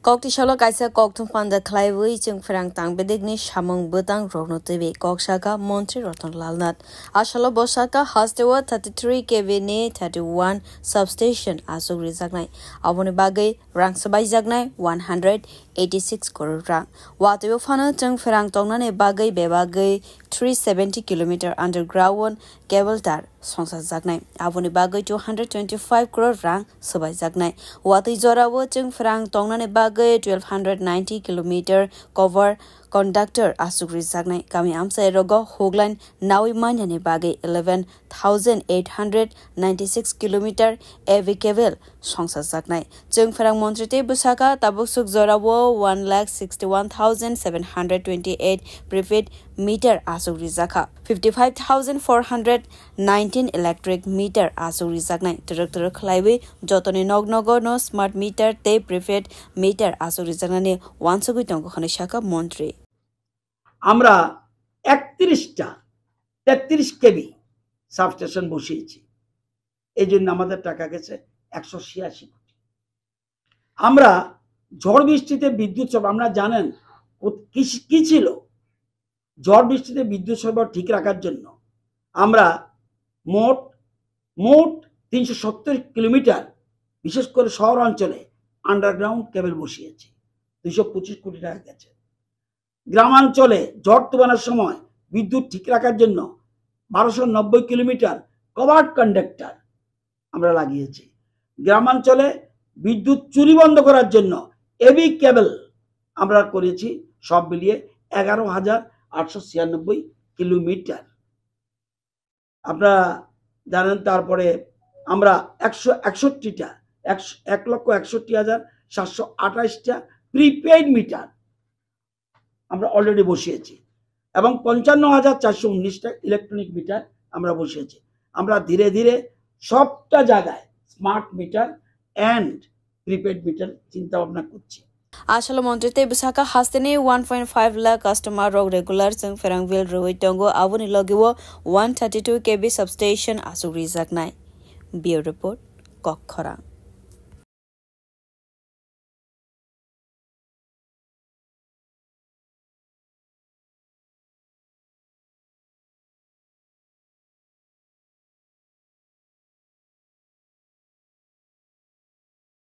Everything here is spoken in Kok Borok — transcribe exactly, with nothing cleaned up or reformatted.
Kok tisalo kaisa kokthum panda khlaiwi chwng pherang tang bedekni samung bwtang rokno twiwi kok saka Montri Ratan Lal Nath. Asalo bo saka hasteo thirty-three K V ni thirty-one substation aswk rijaknai. Aboni bagwi rang swbaijaknai one hundred eighty-six crore rang. Watwibo phano chwng pherang tongnani bagwi bebagwi three seventy kilometer underground cable tar songsajaknai. Aboni bagwi two hundred twenty-five crore rang swbaijaknai. Watwi jorao chwng pherang tongnani bagwi twelve hundred ninety kilometer cover conductor aswk rijaknai. Kami amchai rogo huglain nawi manyani bagwi eleven thousand eight hundred ninety-six kilometer A V cable songsajaknai. Chwng pherang montri tei bwsaka tabuk swk jorao one lakh sixty-one thousand seven hundred twenty-eight prepaid meter aswk rijakha. Fifty-five thousand four hundred nineteen electric meter aswk rijaknai. Twrwk twrwk khlaiwi jotoni nok nogo no smart meter tei prepaid meter aswk rijaknani wansugwi tongo hwnwi sakha montri. আমরা একত্রিশটা তেত্রিশ KV substation বসিয়েছি। এই জন্য আমাদের টাকা গেছে একশো ছিয়াশি কোটি। আমরা ঝড় বৃষ্টিতে বিদ্যুৎ সরবরাহ, আমরা জানেন ও-, কি ছি-, কি ছিল, ঝড় বৃষ্টিতে বিদ্যুৎ সরবরাহ ঠিক রাখার জন্য আমরা মোট, মোট তিনশো সত্তর কিলোমিটার, বিশেষ করে শহর অঞ্চলে আন্ডারগ্রাউন্ড কেবল বসিয়েছি, দুইশো পঁচিশ কোটি টাকা গেছে। গ্রামাঞ্চলে ঝড় তুফানের সময় বিদ্যুৎ ঠিক রাখার জন্য বারোশো নব্বই কিলোমিটার কভার্ড কন্ডাক্টর আমরা লাগিয়েছি। গ্রামাঞ্চলে বিদ্যুৎ চুরি বন্ধ করার জন্য এভি কেবল আমরা করেছি, সব মিলিয়ে এগারো হাজার আটশো ছিয়ানব্বই কিলোমিটার। আপনারা জানেন, তারপরে আমরা একশো একষট্টিটা, একশো, এক লক্ষ একষট্টি হাজার সাতশো আঠাশটা প্রিপেইড মিটার আমরা অলরেডি বসিয়েছি এবং পঞ্চান্ন হাজার চারশো উনিশটা ইলেকট্রনিক মিটার আমরা বসিয়েছি। আমরা ধীরে ধীরে সবটা জায়গায় smart meter and prepaid meter চিন্তা ভাবনা করছি। Asalo montri tei bwsaka hasteni one point five lakh customer rok regular chwng pherang bill rwui tongo, aboni logio one thirty-two K V substation aswk rijaknai. Bureau Report, Kokkhorang.